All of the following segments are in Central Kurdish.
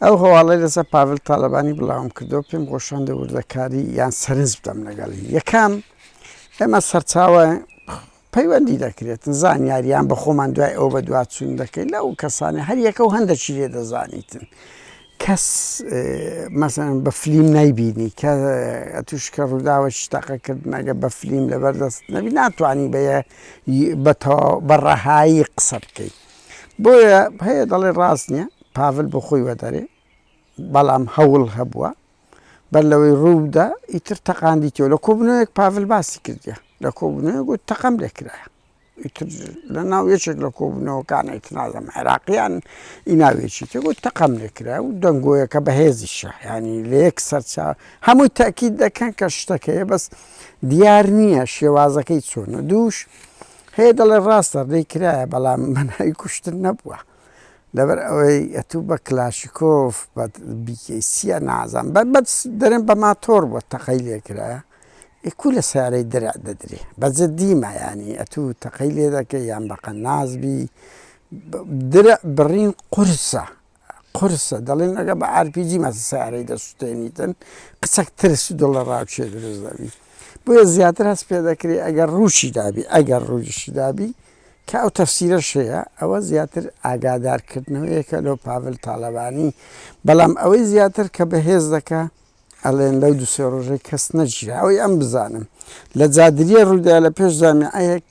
ئەو هەواڵەی لەسەر پاڤل تالەبانی بڵاوم کردەوە پێم خۆشاندە وردەکاری یان سەرنج بدەم لەگەڵی یەکەم ئێمە سەرچاوە پەیوەندی دەکرێتن زانیاریان بە خۆمان دوای ئەو بە دواچوون دەکەین لەو کەسانە هەر یەکە و هەندەکی لێ دەزانیتن کەس مەسەن بە فلیم نایبینی کە ئەتوش کە ڕووداوەکی تەقەکردنەگە بە فلیم لەبەردەست نەبی ناتوانانی بە بە تەواو بە ڕەهایی قسە بکەیت بۆیە هەیە دەڵێ ڕاست نییە پاڤل بۆ خۆی وەدەرێ بەڵام هەوڵ هەبووە بەر لەوەی ڕووبدا ئیتر تەقاندیتەوە لە کۆبوونەوەیەک پاڤل باسی کردیە لە کۆبوونەوەیەک گوت تەقەم لێکرایە ئیتر لە ناو یەکێک لە کۆبوونەوەکان ئیتر نازانم عێراقیان ئی ناوێکی تێ گوت تەقەم لێکرا و دەنگۆیەکە بەهێزیشە یانی لە یەک سەرچا هەمووی تەکید دەکەن کە شتەکەیە بەس دیار نییە شێوازەکەی چۆنە دووش هەیە دەڵێ ڕاستە ڕێی کرایە بەڵام بەناوی کوشتن نەبووە لەبەر ئەوەی ئەتوو بە کلاشیکۆف بە بیکەیسیە نازان بە بەس دەرێن بە ماتۆر بووە تەقەی لێ کرایە ئێ کو لە سیارەی درع دەدرێ بە جدیمە یانی ئەتوو تەقەی لێ دەکەی یان بە قەناس بی درع بڕین قورسە قورسە دەڵێن ئەگە بە ئارپیجی مەسە سیارەی دەسوتێنیتن قسەک ترس و دڵە ڕاوچێ دروست دەبی بۆیە زیاتر هەست پێ دەکرێ ئەگەر ڕووشی دابی ئەگەر ڕوویشی دابی کە ئەو تەفسیرەش هەیە ئەوە زیاتر ئاگادارکردنەوەیەکە لۆ پاڤل تاڵەبانی بەڵام ئەوەی زیاتر کە بەهێز دەکا ئەڵێن لەو دوسێ ڕۆژەی کەس نەگیرا ئەوەی ئەم بزانم لە جادریە ڕوودا لە پێش جامیعەیەک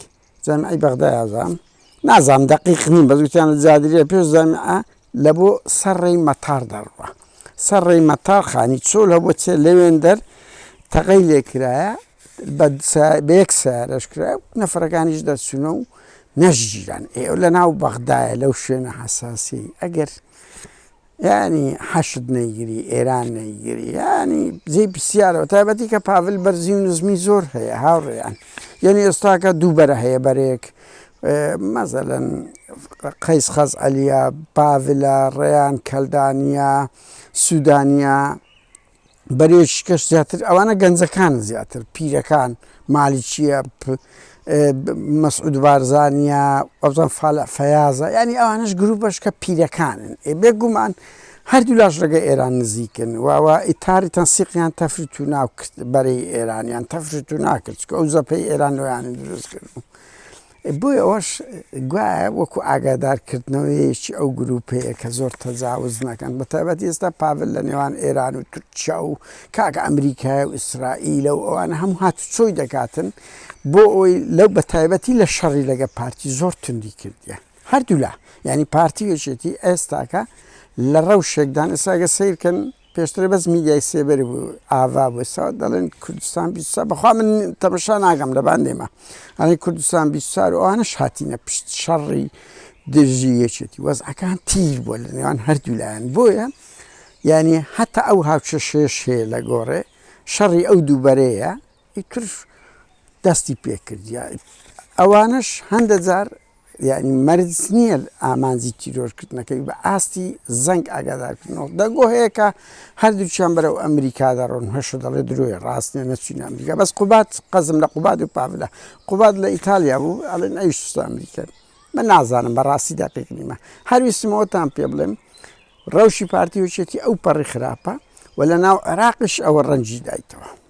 جامیعەی بەغدا یازام نازانم دەقیق نیم بەس وتیان لە جادریە پێش جامیعە لە بۆ سەر ڕێی مەتار دەڕوا سەر ڕێی مەتار خانی چۆل هەبوو چێ لەوێندەر تەقەی لێکرایە بە یەک سیارەش کرا نەفەرەکانیش دەرچوونە و نەشگیران ئێ لە ناو بەغدایە لەو شوێنە حەساسی ئەگەر یانی حەشد نەیگری ئێران نەیگری یانی جێی پرسیارە بە تایبەتی کە پاڤل بەرزی و نزمی زۆر هەیە هاوڕێیان یعنی ئێستاکە دوو بەرە هەیە بەرێک مەزەلەن قەیس خەز عەلیە پاڤلە ڕێیان کەلدانە سوودانە بەرێکی کەش زیاتر ئەوانە گەنجەکان زیاتر پیرەکان مالیکیە مەسعود بارزانە ئەوزان فالع فەیازە ینی ئەوانش گروپەش کە پیرەکانن ئێ بێگومان هەردوو لاش لەگە ئێران نزیکن واوە ئیتاری تەنسیقیان تەفرت و ناو کرد بەرەی ئێرانیان تەفرت و ناکرد چکە ئەو زەپەی ئێران لۆیانی دروست کرد بۆیە ئەوەش گوایە وەکو ئاگادارکردنەوەیەکی ئەو گروپەیە کە زۆر تەجاوز نەکەن بە تایبەتی ئێستا پاڤل لە نێوان ئێران و تورکیا و کاک ئەمریکای و ئیسرائیلە و ئەوانە هەموو هاتوچۆی دەکاتن بۆ ئەوەی لەو بە تایبەتی لە شەڕی لەگە پارتی زۆر توندی کردیە هەردوولا یعنی پارتی یەکێتی ئێستاکە لە ڕەوشێکدان ئێستاگە سیرکەن پێشتر بەس میدیای سێبەری بوو ئاڤا بوو ئێستا دەڵێن کوردستان 24 بەخوا من تەمەشا ناکەم لە باندێمە ئەڵێن کوردستان 24 و ئەوانەش هاتینە پشت شەڕی دژی یەکێتی وەزعەکان تیر بووە لە نێوان هەردوو لایەن بۆیە یعنی هەتا ئەو هاوکێشەیەش هەیە لە گۆڕێ شەڕی ئەو دوو بەرەیە ئیتر دەستی پێکردیا ئەوانەش هەندە جار یانی مەرج نییە ئامانجی تیرۆرکردنەکەی بە ئاستی زەنگ ئاگادارکردنەوە دەنگۆ هەیە کە هەردووکیان بەرەو ئەمریکا دەڕۆن هەشە دەڵێ درۆیە ڕاست نییە نەچوینە ئەمریکا بەس قوباد قەزم لە قوباد و پاڤلە قوباد لە ئیتالیا بوو ئەڵێن ئەویش چووە ئەمریکا من نازانم بەڕاستی دەقیق نیمە هەر ویستم ئەوەتان پێ بڵێم ڕەوشی پارتی و یەکێتی ئەو پەڕی خراپە و لە ناو عێراقیش ئەوە ڕەنجی دایتەوە.